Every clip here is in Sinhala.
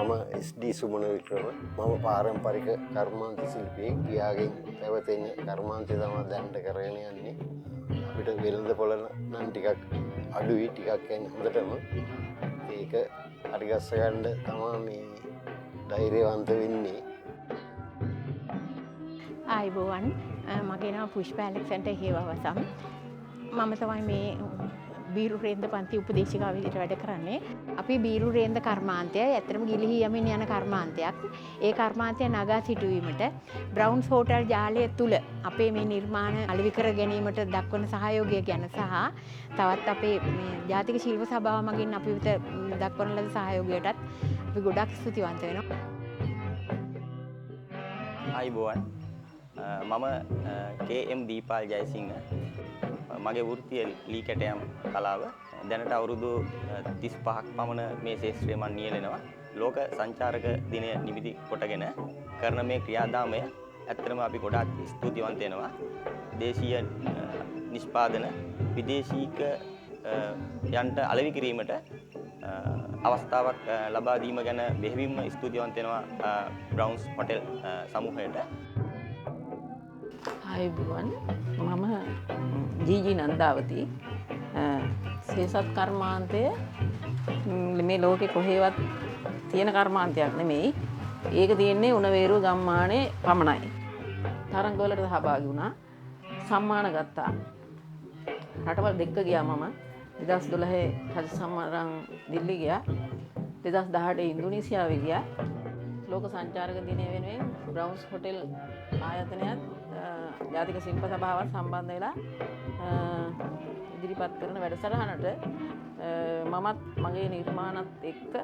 මම එස්.ඩී. සුමන වික්‍රම. මම පාරම්පරික කර්මාන්ත ශිල්පියෙක්. ගියාගෙන් පැවතෙන කර්මාන්තය තමයි දැනට කරගෙන යන්නේ. අපිට වෙළඳ පොළ නම් ටිකක් අඩුයි, ටිකක් කියන්නේ හොඳටම. ඒක හරි ගස්ස ගන්න තමයි මේ ධෛර්යවන්ත වෙන්නේ. ආයුබෝවන්, මගේ නම පුෂ්ප ඇලෙක්සැන්ඩර් හේවාවසම්. මම තමයි මේ බීරු රේන්ද පන්ති උපදේශිකාව විදිහට වැඩ කරන්නේ. අපි බීරු රේන්ද කර්මාන්තය ඇත්තටම ගිලිහි යමින් යන කර්මාන්තයක්. ඒ කර්මාන්තය නගා සිටුවීමට බ්‍රවුන්ස් හෝටල් ජාලය තුල අපේ මේ නිර්මාණ අලෙවි කර ගැනීමට දක්වන සහයෝගය ගැන සහ තවත් අපේ මේ ජාතික ශිල්ප සභාව මගින් අපි වෙත දක්වන ලද සහයෝගයටත් අපි ගොඩක් ස්තුතිවන්ත වෙනවා. ආයුබෝවන්, මම කේ.එම්. දීපාල් ජයසිංහ. මගේ වෘත්තිය ලී කැටයම් කලාව. දැනට අවුරුදු 35ක් පමණ මේ ක්ෂේත්‍රයේ මම නියැලෙනවා. ලෝක සංචාරක දිනය නිමිති කොටගෙන කරන මේ ක්‍රියාදාමය ඇත්තටම අපි ගොඩාක් ස්තුතිවන්ත වෙනවා. දේශීය නිෂ්පාදන විදේශීක යන්ට අලෙවි කිරීමට අවස්ථාවක් ලබා දීම ගැන බෙහෙවින්ම ස්තුතිවන්ත වෙනවා බ්‍රවුන්ස් හොටෙල් සමූහයට. ආයුබෝවන්, මම ජීජී නන්දාවති. සේසත් කර්මාන්තය මේ ලෝකෙ කොහේවත් තියෙන කර්මාන්තයක් නෙමෙයි. ඒක තියෙන්නේ උණවේරුව ගම්මානේ පමණයි. තරඟවලට සහභාගී වුණා, සම්මාන ගත්තා. රටවල් දෙක ගියා මම. 2012 රජ සම්මාන දිල්ලි ගියා. 2018 ඉන්දුනීසියාවේ ගියා. ලෝක සංචාරක දිනය වෙනුවෙන් බ්‍රවුන්ස් හොටෙල් ආයතනයත් ජාතික ශිල්ප සභාවත් සම්බන්ධ වෙලා ඉදිරිපත් කරන වැඩසටහනට මමත් මගේ නිර්මාණත් එක්ක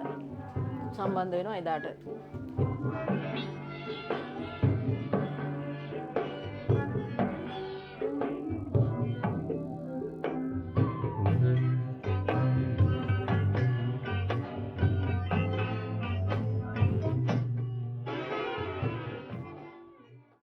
සම්බන්ධ වෙනවා එදාට.